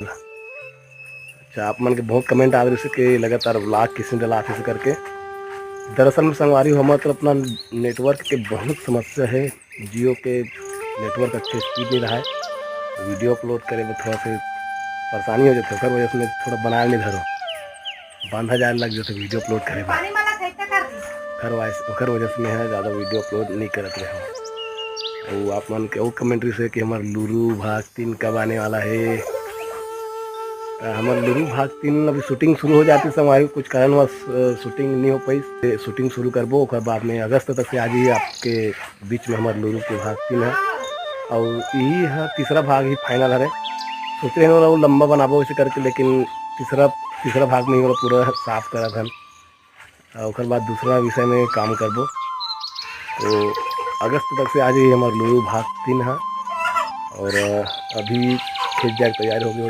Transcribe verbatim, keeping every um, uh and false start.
अच्छा, आप मन के बहुत कमेंट आत रहिस हे कि लगातार व्लॉग किसे डलात हे करके। दरअसल में संगवारी हो, हमर तरफ ना नेटवर्क के बहुत समस्या हे। जियो के नेटवर्क अच्छे स्पीड नहीं रहा है, वीडियो अपलोड करे में थोड़ा सा परेशानी हो जाता है, ओकर वजह से मैं थोड़ा बनाए नहीं धरो, बांधा जाए लग जाता वीडियो अपलोड करे में। ओकर वजह से मैं ज़्यादा वीडियो अपलोड नहीं करत रहे। तो आप मन के वो कमेंट रहिस हे कि हमार लुरु भाग तीन कब आने वाला है। तो हमार लुरु भाग तीन अभी शूटिंग शुरू हो जाती समय कुछ कारणवश शूटिंग नहीं हो पाई। शूटिंग शुरू करबो, ओकर बाद में अगस्त तक से आ जाइए आपके बीच में हमार लुरु के भाग तीन है। और यही है तीसरा भाग ही फाइनल हरे। सोचे हैं वो लंबा बनाबो इसे करके, लेकिन तीसरा तीसरा भाग में ही वो पूरा साफ करत हन। और ओकर बाद दूसरा विषय में काम करबो। तो अगस्त तक से आ जाइए हमार लुरु भाग तीन है। और अभी खेत जाए के तैयार हो गए।